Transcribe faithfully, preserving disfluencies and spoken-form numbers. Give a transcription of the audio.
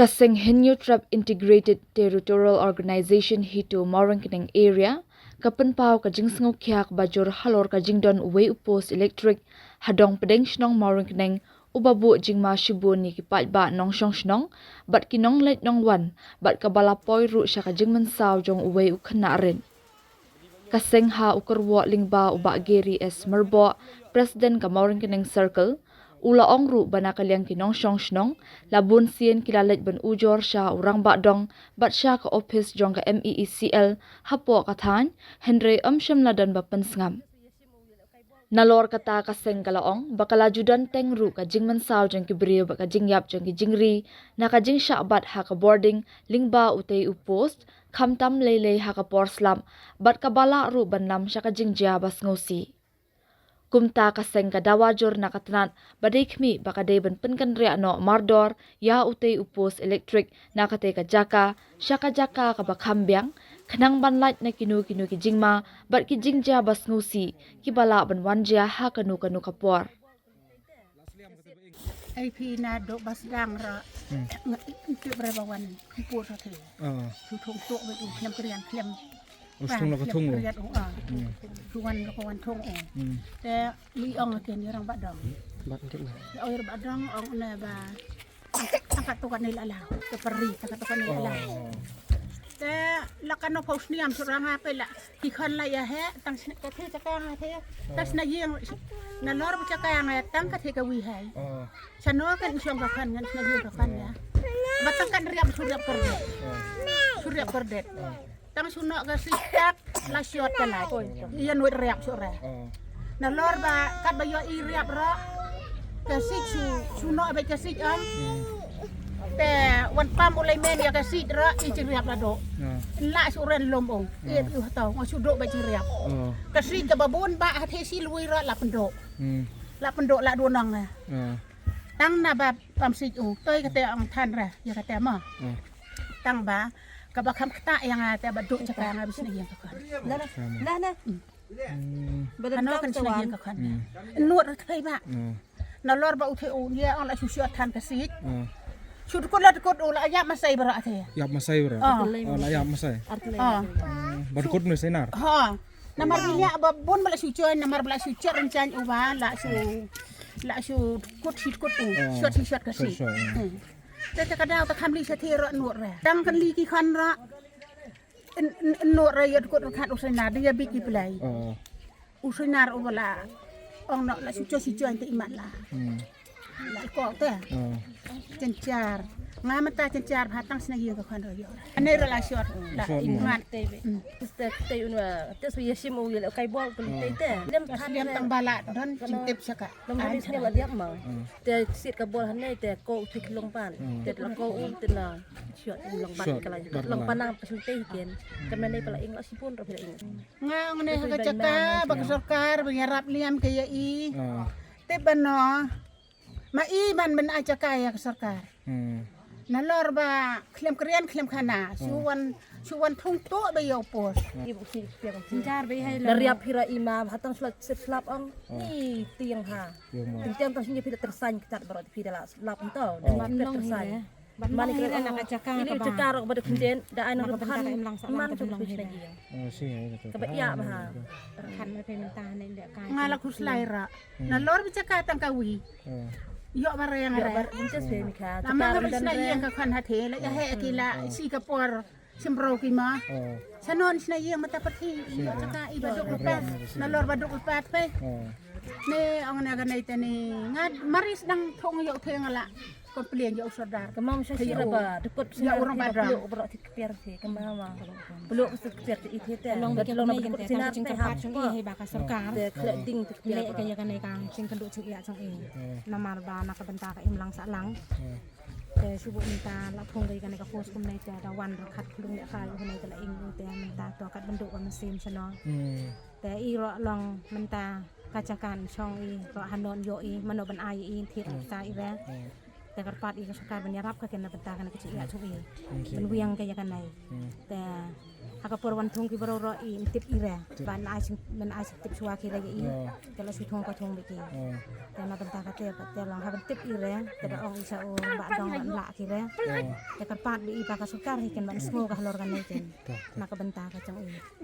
Ka seng Hynñiewtrep Integrated Territorial Organization HITO Mawryngkneng Area ka pynpaw ka jingsngewkhia kaba jur halor ka jingdon uwei u post elektrik ha dong pdeng shnong Mawryngkneng, uba buh jingma shibun ïa ki paidbah nongshong shnong bad ki nongleit nongwan, bad kaba la poi ruh sha ka jingmynsaw jong uwei u khynnah rit. Ka seng ha u kyrwoh lyngba u Bah Gary S Myrboh, President ka Mawryngkneng Circle, u la ong ruh ba na ka liang ki nongshong shnong la bun sien ki la leit ban ujor sha u rangbah dong bad sha ka ophis jong ka MEECL hapoh ka thaiñ, hynrei ym shym la don ba pynsngap. Nalor kata, ka seng ka la ong ba ka la ju don teng ruh ka jingmynsaw jong ki briew bad ka jingïap jong ki jingri na ka jingshah bat ha ka bording lyngba utei u post, khamtam lei lei ha ka por slap, bad kaba lah ruh ban lam sha ka jingjia ba sngewsih. Kumta, ka seng ka dawa jur na ka tnat ba dei khmih ba ka dei ban pynkynriah noh mardor ïa utei u post elektrik na katei ka jaka sha ka jaka kaba kham biang, khnang ban lait na kino kino ki jingma bad ki jingjia ba sngewsih kiba lah ban wan jia ha kano kano ka por. Ai phi na dok ba sdang ra. Hmm. Ngi tip re ba wan mpur sa the. Ah. Shu thung tok ba u khlem krian khlem. U sdang la ka thung u. Krian u, ah. Hmm. Shu wan la ka wan thung u. Hmm. Te li ong ke ni rangbah dong. Bat ndik na. Oi rangbah dong ong ne ba. Tang ka tu kan ni la la. Te peri tang ka tu kan ni la la. Oh. Te la ka no pau sniam surang apa la. Ki khon la ïa he, tang sna-, ka the jaka nga the. Tang sna ïing, nalor ba jaka nga tang ka the ka wi hai. Oh. Sano kan shong ka khon ngan sna ïing ka khon ïa. Ba tang kan riap shu riap kyrdet. Oh. Shu riap kyrdet. Oh. Tang shu noh ka sik tak, la shot ka lai. Ïa nuit riap shu re. Oh. Nalor ba kat ba ïoh i riap ro. Ka sik shu, shu noh ba ka sik am. Hmm. Te wan pam u lai men ïa ka sik ro, i jingriap la doh. Ah. La shu ren lom ong. Ah. Ïa u hatau, nga shu doh ba jingriap. Ah. Ka sik kaba bun ba ha the shi lui ro la pyndoh. Hmm. La pyndoh la donong eh. Ah. Tang na ba pam sik u, toi kata ong than ra, ïa kata ma. Ah. Tang ba, kaba kham kata ïa nga te ba doh jaka nga ba sna ïing ka khon. Nah, nah. Nah, nah. Hmm. Hmm. Hano kan sna ïing ka khon. Hmm. Nuat ra thai ba. Hmm. Nalor ba u the u ïa ong la shu shu than ka sik. Hmm. Shu dkut la dkut u la ïap masai bara the. Ïap masai bara. Ah. Oh, la ïap masai. Ah. Hmm. Ba dkut ne sainar. Ha. Namar bi ïa ba bun ba la shu join, namar ba la shu join ren jan u ba la shu, la shu kut shi kut u. Ah. Shot shi shot ka sik. Shot, shot, hmm. Hmm. Te te ka daw ta kham li sha the ro nuat ra. Tang kan li ki khon ra. N-, n-, nuat ra ïa dkut ra khat u sainar, da ïa bit ki play. Oh. U sainar u ba la ong noh la shu join, shu join te i mat la. Hmm. La ko te. Oh. Cencar. Nga mynta cencar ba tang sna ïing ka khon ra ïoh. Ane ra la shot. La shot, i hmm. Ngat te be. Hmm. Te te un wa te su ïa shim u ïa le kai bol tu te te. Lem tang ba la don jingtip sha ka. Lem ha ni snem la diap ma. Hmm. Te sit ka bol hane te ko u thik long pan. Hmm. Te la ko u te na shot long pan. Shot, ka la long pan nang pa shu te hi ken. Ka mane pa la ing la sipun ra phi la ing. Nga ong ne ha ka jaka ba ka sorkar ba ïarap liam ka ïa i. Ah. Te ba no. Ma i man ban ai jaka ïa ka sorkar. Hmm. Nalor ba khlem krian khlem khana. Shu wan, shu wan thung to ba ïa u post. Jar ba i hai la. La riap hi ra i ma ha tang slap sip slap ong. Ni tiang ha. Tiang tang sini phi la tersain ketat baroh phi la slap ong to. Ban long hi. Mani kira na ka jaka ini ka jaka rok ba da khyndiat da ai nang rup khan man tu pis na ïing. Ka ba ïa ba ha. Khan ma phe mynta ne nda ka. Nga la khuslai ra. Nalor ba jaka tang ka wi. Ïoh ba reng ra. Ba inches phe mi kha. La man ka pis na ïing ka khan ha the la ïa he ki la si ka por. Shim bro ki ma. Sa non sna ïing mata pathi. Ïoh jaka i ba duk lepat. Nalor ba duk lepat phe. Ne ong na ka nei te ne nga maris dang thong ïoh the nga la. Complain ïa u sordar. Ka mam sha shi ra ba dukut ïa u rangbah dang. Peluk ba rot thik kpiar si ka mam. Peluk ka kpiar ti i the te. Long ba long ba dukut sinar te ha pat song i ba ka sorkar. Te khlek ding te kpiar. Leh ka ïa ka nei ka jingkynduh jingïa jong i. Namar ba na ka bynta ka imlang sahlang. Te shu buh mynta la thung ka ïa ka nei ka post kumne te da wan ra khat khulung leh kai u nei te la ing u te mynta to kat bynduh ka mynsiem shano. Te i roh long mynta ka jaka shong i roh hanon ïoh i mano ban ai i thied sa i re. Te kyrpad ïa ka sorkar ban ïarap ka ken na bynta kane ka jingïaid jong i. Ban wiang ka ïa kane. Te ha ka por wan thung ki baroh roh i tip i re. Ban ai sing ban ai sing tip shuwa ki re ïa i. Te la shu thung ka thung bad ki. Te na bynta kata pat te long ha ban tip i re. Te da ong i sa u ba dong ban lah ki re. Te kyrpad bad i ba ka sorkar hi ken ban sngew ka halor kane ken. Na ka bynta ka jong i.